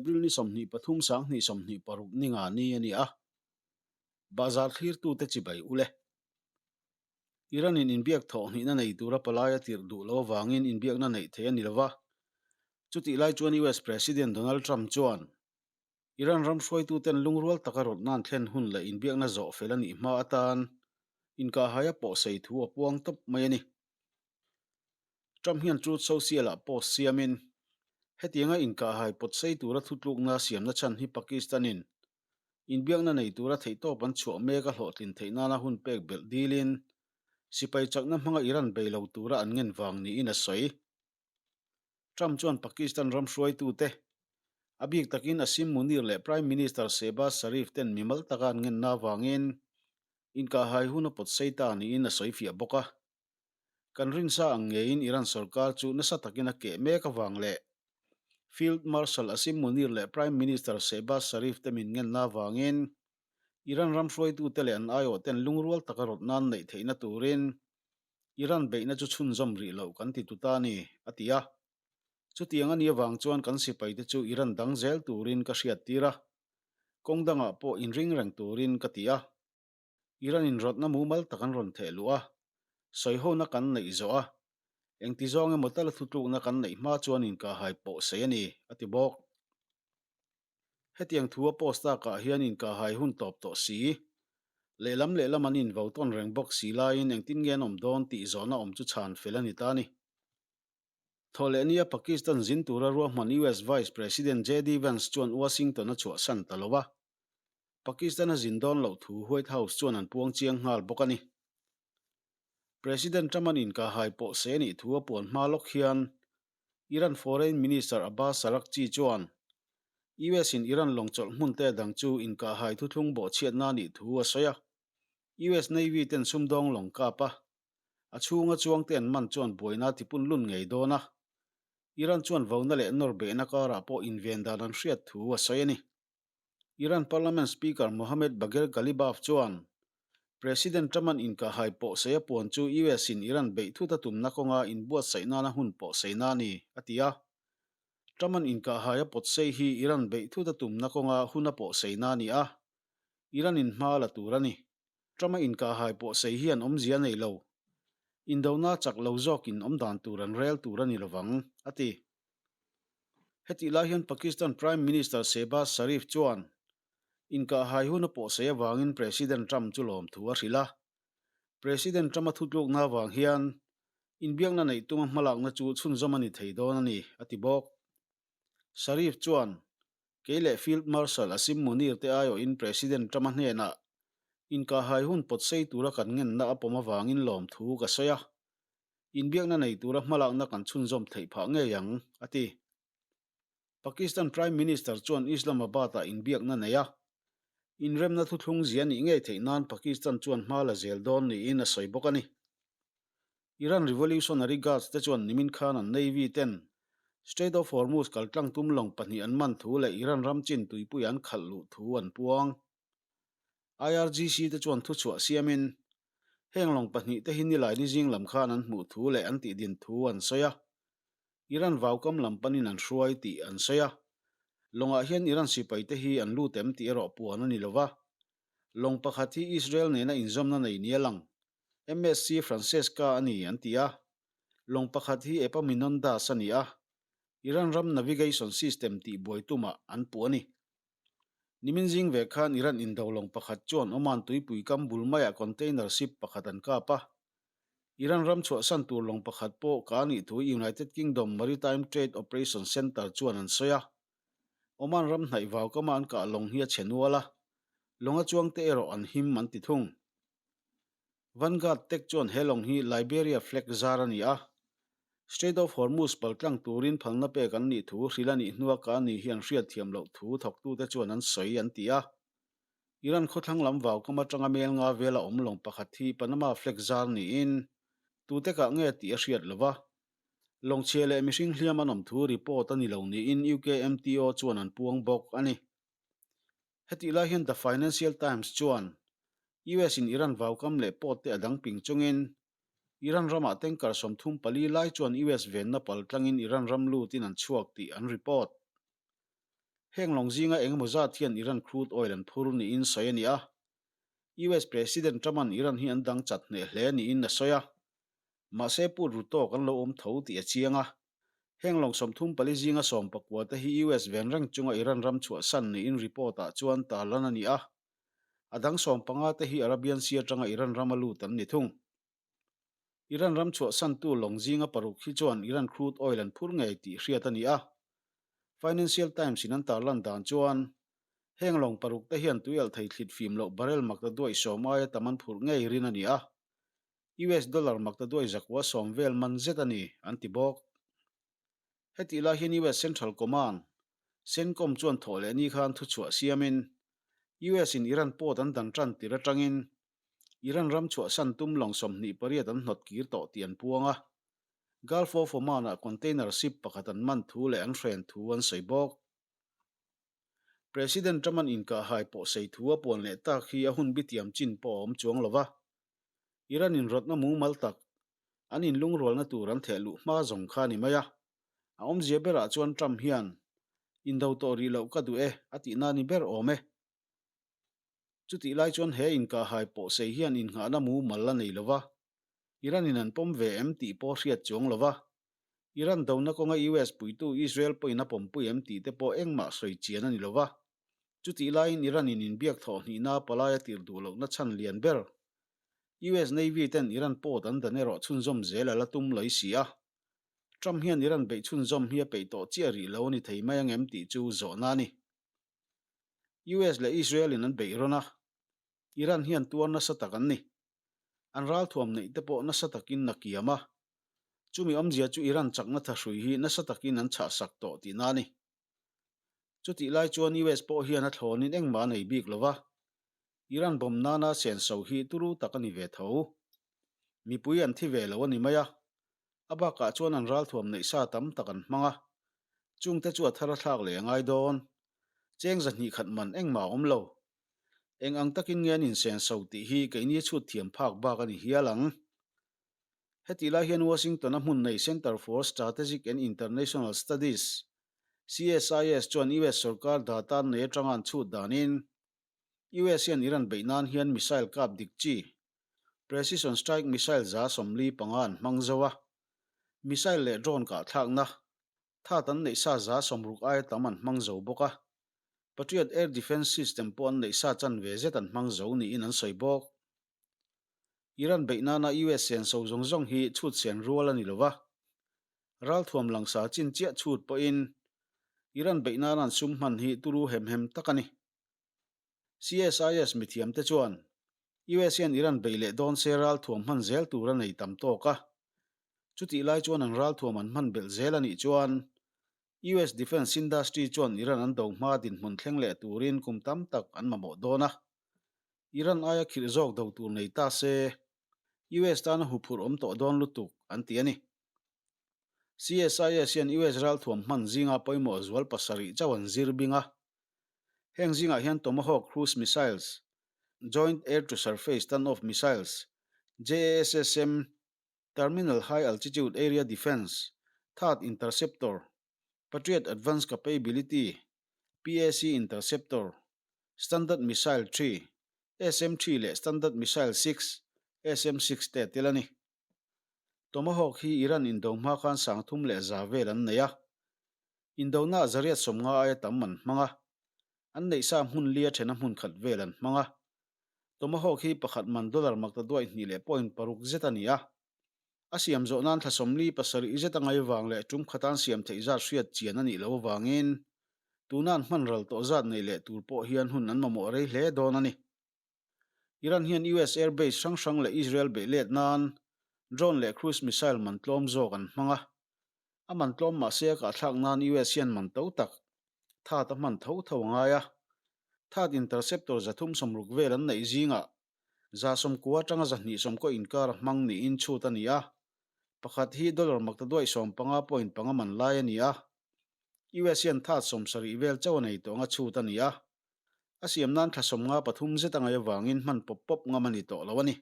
April ni 23 2026 ni nga ni a ni a, Bahzar thlirtute chibai u le. Iran in inbiak thawh hnihna nei tura palai a tirh duh lo avangin inbiakna neih theih a ni lova. Chutih lai chuan US President Donald Trump chuan Iran ram hruaituten lungrual taka rawtna an thlen hun leh inbiakna zawh fel a nih hma atan inkahhai a pawhsei thu a puang tawp mai a ni. Trump hian Truth Social-ah post siamin, Hetianga inkahhai pawtsei tura thutlukna siamna chhan hi Pakistan-in inbiakna nei tura theihtawp an chhuah mek a hlawhtlin theih nana hun pek belh dilin sipai chakna hmanga Iran bei lo tura an ngen vang niin a sawi. Trump chuan Pakistan ram hruaitute, a bik takin Asim Munir leh Prime Minister Shehbaz Sharif ten mimal taka an ngenna avangin inkahhai hun a pawt sei ta niin a sawi fiah bawk a. Kan rinsa ang ngeiin Iran sorkar chu nasa takin a keh mek avang leh Field Marshal Asim Munir leh Prime Minister Shehbaz Sharif te min ngenna avangin Iran ram hruaitute leh an aiawhten lungrual taka rawtna an neih theihna turin Iran beihna chu chhunzawm rih loh kan ti tu ta a ni, a ti a. Chutiang a nih avang chuan kan sipaite chu Iran dang zel turin ka hriattir a, kawng dangah pawh inring reng turin ka ti a. Iran inrawtna mumal tak an rawn theh luh a, sawihona kan neih zawh a, engti zawng emaw tala thutlukna kan neih hma chuan inkahhai pawh sei a ni, a ti bawk. Hetiang thu a post takah hian inkahhai hun tawp tawh si, lehlam lehlam an invo tawn reng bawk si laiin engtin nge an awm dawn tih zawhna awm chu chhan fel a ni ta a ni. Thawhlehnia Pakistan zin tura ruahman US Vice President JD Vance chuan Washington a chhuahsan ta lo a, Pakistan a zin dawn loh thu White House chuan an puang chiang nghal bawk a ni. President Trump-a'n inkahhai pawh se nih thu a puan hma lawk hian Iran Foreign Minister Abbas Araghchi chuan US-in Iran lawng chawlh hmun te dang chu inkahhai thuthlung bawhchhiatna nih thu a sawi a. US Navy ten sumdawng lawng kap a, A chhunga chuangte an man chuan buaina tipun lun ngei dawn a, Iran chuan vona leh nawr behna karah pawh inven dan an hriat thu a sawi a ni. Iran Parliament Speaker Mohammad Bagher Ghalibaf chuan President Trump-a'n inkahhai pawhsei a puan chu US-in Iran beih thut a tumna kawnga inbuatsaih nana hun pawhseina a ni, a ti a. Trump-a'n inkahhai a pawtsei hi Iran beih thut a tumna kawnga hun a pawhseina a ni a, Iran-in hma la tur a ni. Trump-a inkahhai pawh sei hian awmzia a nei lo. Indona chak lo zawkin awmdan tur an rel tur a ni lovang, a ti. Hetih lai hian Pakistan Prime Minister Shehbaz Sharif chuan inkahhai hun a pawh sei avangin President Trump chu lawmthu a hrilh a. President Trump-a thutlukna avang hian inbiakna neih tuma hmalakna chu chhunzawm a ni thei dawn a ni, a ti bawk. Sharif chuan Kei leh Field Marshal Asim Munir te aiawhin President Trump-a hnenah inkahhai hun pawt sei tura kan ngenna a pawm avangin lawmthu ka sawi a, inbiakna nei tura hmalakna kan chhunzawm theih phah ngei ang, a ti. Pakistan Prime Minister chuan Islamabad-ah inbiakna nei a, inremna thuthlung zia nih ngei theih nan Pakistan chuan hma la zel dawn niin a sawi bawk a ni. Iran Revolutionary Guards te chuan nimin khan an Navy ten Strait of Hormuz kaltlang tum lawng pahnih an man thu leh Iran ram chin tuipui an khalh luh thu an puang. IRGC te chuan thuchhuah siamin heng lawng pahnih te hi nilai ni zing lam khan an hmuh thu leh an tihdin thu an sawi a. Iran vaukam lam panin an hruai tih an sawi a. Lawngah hian Iran sipai te hi an lut em tih erawh puan a ni lova. Lawng pakhat hi Israel nena inzawmna nei nia lang MSC Francesca a ni an ti a, lawng pakhat hi Epaminondas a ni a, Iran ram navigation system tih buai tumah an puh a ni. Nimin zing ve khan Iran indo lawng pakhat chuan Oman tuipui kam bul maiah container ship pakhat an kap a, Iran ram chhuahsan tur lawng pakhat pawh ka nih thu United Kingdom Maritime Trade Operation Centre chuan an sawi a. Oman ram hnaih vau kama an kah lawng hi a chhe nual a, lawng a chuangte erawh an him an ti thung. Vanguard Tech chuan he lawng hi Liberia flag zar a ni a, Strait of Hormuz paltlang turin phalna pek an nih thu hrilh a nih hnua ka ni hi an hriatthiam loh thu thawktute chuan an sawi an ti a. Iran khawthlang lam vaukam atanga mel nga vela awm lawng pakhat hi Panama flag zar niin tute kah nge tih a hriat lo va, lawngchhia leh mihring hliam an awm thu report a ni lo niin UKMTO chuan an puang bawk a ni. Hetih lai hian The Financial Times chuan US in Iran vaukam leh pawt te a dang ping chungin Iran ramah tanker 34 lai chuan US venna pal tlangin Iran ram lutin an chhuak tih an report. Heng lawng zinga engemaw zat hian Iran crude oil an phur niin sawi a ni a. US President Trump-a'n Iran hi an dang chat hneh hle niin a sawi a. Mahse put ru tawk an lo awm tho tih a chiang a. Heng lawng 34 zinga 19 te hi US ven reng chunga Iran ram chhuahsan niin report-ah chuan tarlan a ni a. A dang 15 te hi Arabian Sea atanga Iran rama lut an ni thung. Iran ram chhuahsantu lawng zinga paruk hi chuan Iran crude oil an phur ngei tih hriat a ni a. Financial Times in an tarlan dan chuan heng lawng paruk te hian tuialh thei thlit fim loh barrel makta duaih sawm aia tam an phurh ngei rin a ni a. US dollar makta duaih zakua sawm vel man zet a ni, an ti bawk. Hetih lai hian US Central Command, CENTCOM, chuan thawh leh ni khan thuchhuah siamin US in Iran port an dan tan tir atangin Iran ram chhuahsan tum lawng 28 an hnawt kir tawh tih an puang a. Gulf of Oman-ah container ship pakhat an man thu leh an hren thu an sawi bawk. President Trump-a'n inkahhai pawh sei thu a puan leh tak hi a hun bitiam chin pawh a awm chuang lo va. Iran inrawtna mumal tak, an inlungrualna tur an theh luh hma zawng kha a ni mai a. A awmzia berah chuan Trump hian, Indo tawh rih loh ka duh e, a tihna ni ber awm e. Chutih lai chuan he inkahhai pawh sei hian innghahna mumal a nei lo va, Iran in an pawm ve em tih pawh hriat chuang lo va, Iran dona kawnga US puitu Israel pawhin a pawmpui em tih te pawh engmah sawi chian a ni lo va. Chutih laiin Iran in inbiak thawh hnihna palai a tirh duh lohna chhan lian ber US Navy ten Iran port an dan erawh chhunzawm zel a la tum lawih si a. Trump hian Iran beih chhunzawm hi a peih tawh chiah rih lo a ni thei mai ang em tih chu zawhna a ni. US leh Israel in an beih rawn a, Iran hian tuar nasa tak an ni. An ralthuam neih te pawh nasa takin na kiam a, chumi awmzia chu Iran chakna thahrui hi nasa takin an chhahsak tawh tihna a ni. Chutih lai chuan US pawh hian a thlawnin engmah a nei bik lo va, Iran bomb nana senso hi turu tak a ni ve tho. Mipui an thi ve lo a ni mai a, a bakah chuan an ralthuam neih sa tam tak an hmang a, chungte chu a thar a thlak leh a ngai dawn. Cheng zahnih khat man engmah a awm lo. Eng ang takin nge an insenso tih hi keini chhut thiam phak bak a ni hial ang. Hetih lai hian Washington-a hmun nei Center for Strategic and International Studies, CSIS, chuan US sorkar data an nei atanga an chhut danin US hian Iran beih nan hian missile kap dik chi, precision strike missile 75 an hmang zo a, missile leh drone kah thlakna That an neih sa 60 aia tam an hmang zo bawk a, Patriot Air Defence System pawh an neih sa chanve zet an hmang zo niin an sawi bawk. Iran beih nana US senso zawng zawng hi chhut sen rual a ni lo va, ralthuam langsa chin chiah chhut pawhin Iran beih nana an sum hman hi turu hem hem tak a ni. CSIS mithiamte chuan US hian Iran beih leh dawn se ralthuam hman zel tur a nei tam tawk a, chutih lai chuan an ralthuam an hman belh zel a nih chuan US defence industry chuan Iran an do hma dinhmun thleng leh turin kum tam tak an mamawh dawn a, Iran aia khirh zawk do tur nei ta se US tana huphurh awm tawh dawn lutuk an ti a ni. CSIS hian US ralthuam hman zinga pawimawh zual pasarih chauh an zir bing a, Heng zingah hian Tomahawk cruise missiles, Joint Air-to-Surface Standoff Missiles, JASSM, Terminal High Altitude Area Defence, THAAD Interceptor, Patriot Advanced Capability, PAC Interceptor, Standard Missile 3, SM-3 leh Standard Missile 6, SM-6 te a tel a ni. Tomahawk hi Iran indo hma khan 3100 vel an nei a. Indona 850 aia tam an hmang a. An neih sa hmun lia thena hmun khat vel an hmang a. Tomahawk hi pakhat man dollar makta duai hnih leh point paruk zet a ni a. A siam zawh nan thla 47 zet a ngai vang leh tum khatan siam theih zat hriat chian a nih loh avangin tuna an hman ral tawh zat nei leh tur pawh hian hun an mamawh rei hle dawn a ni. Iran hian US air base hrang hrang leh Israel beih let nan drone leh cruise missile man tlawm zawk an hmang a. A man tlawm mahse a kahthlak nan US hian man to tak THAAD a hman tho tho a ngai a. THAAD interceptor 360 vel an neih zingah 90 atanga 220 inkar a hmang niin chhut a ni a. Pakhat hi dollar makta duaih 15.5 man lai a ni a. US hian THAAD 70 vel chauh a nei tawh anga chhut a ni a. A siam nan thla 53 zet a ngaih avangin hman pawp pawp ngam a ni tawh lo a ni.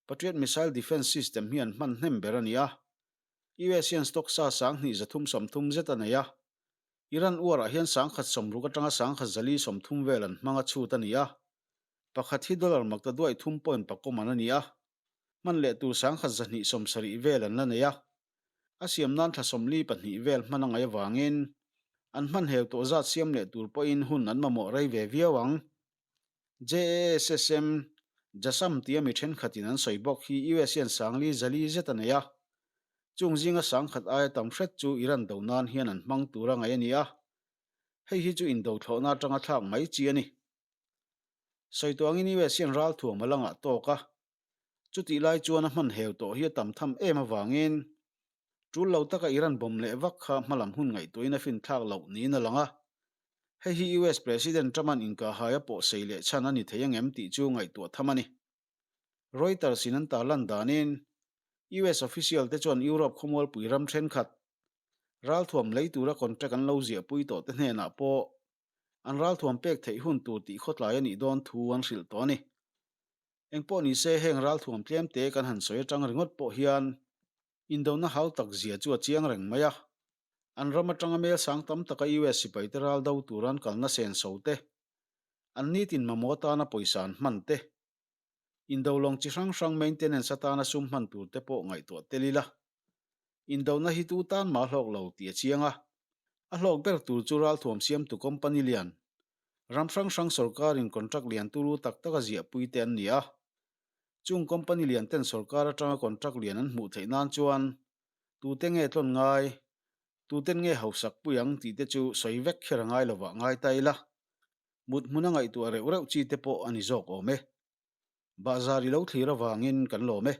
Patriot Missile Defense System hi an hman hnem ber a ni a. US hian stock sa 2330 zet a nei a. Iran uarah hian 160 atanga 130 vel an hmang a chhut a ni a. Pakhat hi dollar makta duai thum point pakua man a ni a. Hman leh tur 1270 vel an la nei a. A siam nan thla 42 vel hman a ngaih avangin an hman heu tawh zat siam leh tur pawhin hun an mamawh rei ve viau ang. JASSM, Jasam tia mi thenkhatin an sawi bawk hi US hian 400 zet a nei a. Chung zinga 1000 aia tam hret chu Iran do nan hian an hmang tur a ngaih a ni a. Hei hi chu indo thlawhna atanga thlak mai chi a ni. Sawi tuangin US hian ralthuam a la ngah tawk a. Chutih lai chuan a hman heu tawh hi a tam tham em avangin tul lo taka Iran bomb leh vak kha hmalam hun ngaihtuahin a finthlak loh niin a lang a. Hei hi US President Trump-a'n inkahhai a pawh sei leh chhan a ni thei angem tih chu ngaihtuah tham a ni. Reuters in an tarlan danin US official te chuan Europe khawmualpui ram thenkhat ralthuam lei tura contract an lo ziahpui tawh te hnenah pawh an ralthuam pek theih hun tur tih khawtlai a nih dawn thu an hrilh tawh a ni. Engpawh ni se heng ralthuam tlemte kan han sawi atang ringawt pawh hian indona hau tak zia chu a chiang reng mai a. An ram atanga mel sang tam taka US sipaite ral do tura an kalna senso te, an nitin mamawh atana pawisa an hman te, indo lawng chi hrang hrang maintenance atana sum hman tur te pawh ngaihtuah tel ila. Indona hi tu tan mah hlawk lo tih a chiang a. A hlawk ber tur chu ralthuam siamtu company lian, ram hrang hrang sorkarin contract lian turu tak tak a ziahpui te an ni a. Chung company lian ten sorkar atanga contract lian an hmuh theih nan chuan tute nge tlawn ngai, tuten nge hausak pui ang tih te chu sawi vek kher a ngai lovah ngai ta ila. Mut hmun a ngaihtuah reuh reuh chi te pawh a ni zawk awm e. Bahzar i lo thlir avangin kan lawm e.